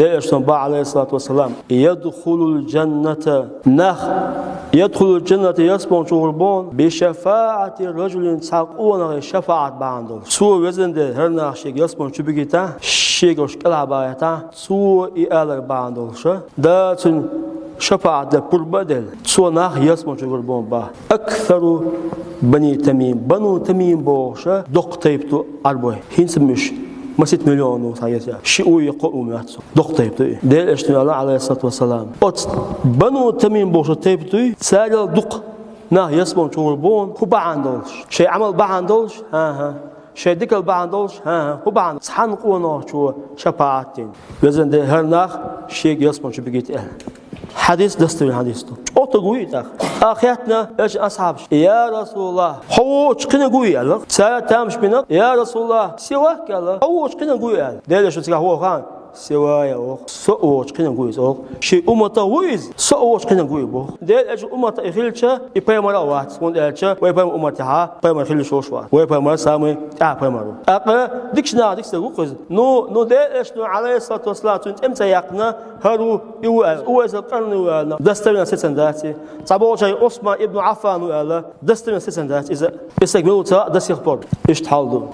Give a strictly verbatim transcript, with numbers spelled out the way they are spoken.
Элчано баха, алейхиссалату вассалам: «Ядхулул джанната». Нах: «Ядхулул джанната», ялсмала чугӀур бу, «би шафаати раджулин», цхьа къонахчун шафаӀат бахьан долуш. Цо, везан Дела, хӀара нах шега ялсмала чу бигийта, шега уьш кӀелхьа бахийта, цо и алар бахьан долуш, Дала цуьнан шафаӀат дан пурба а делла, цо нах ялсмала чугӀур бу баха. «Аксару бани Тамим». Бану Тамим бохуш доккха тайпа ду Ӏарбойн. ХӀинца муьш масийтта миллион ву, схьаэца. Ши у я кхо у моьтту цо. Доккха тайпа ду и. Делан Элчано аьлла, алейхиссалату вассалам: «Оцу Бану Тамим бохуш тайпа дуй, царел дукха нах ялсмала чугӀур бу, хӀун бахьан долуш? Шайн Ӏамал бахьан долуш?» «ХӀан-хӀа». «Шайн дикал бахьан долуш?» «ХӀан-хӀа». «ХӀун бахьан? Цхьана къонахчо шафаӀат дина». Везан Дела, хӀара нах шега ялсмала чу бигийта аьлла. Хьадис достоверный хьадис ду. ЧӀогӀа стаг ву и тӀаккха. ТӀаккха хаьттина Элчан асхьабаша: «Я Расулаллах, хьо воцучу кхиниг вуй?» аьлла. Цара тамаш бина: «Я Расулаллах, сивак», аьлла. «Хьо воцучу кхиниг вуй?» аьлла. Делан Элчано цигахь вахана: «Сивая», — боху. «Со а воцучу кхиниг ву иза», — боху. Шен умматах ву иза, со а воцучу кхиниг ву и, боху. Делан Элчан умматах и хилча, и пайхамар а вац. ХӀунда аьлча вай пайхамар умматехь пайхамар хила йиш йолуш вац. Вай пайхамар самый тӀаьхьа пайхамар ву. ТӀаккха дикачу нахах дика стаг ву-кх иза. Ну, ну, Делан Элчано, алейхиссалату вассалам, цуьнан тӀе ма ца яьккхина, хӀара ву и ву аьлла, Увайсул Къарни ву аьлла, достоверно сацам дац и. Цхьаболчара Усман ибн Аффан ву аьлла, достоверно сацам дац иза. И стаг мила ву ца хаьа до сих пор. Иштта хьал ду.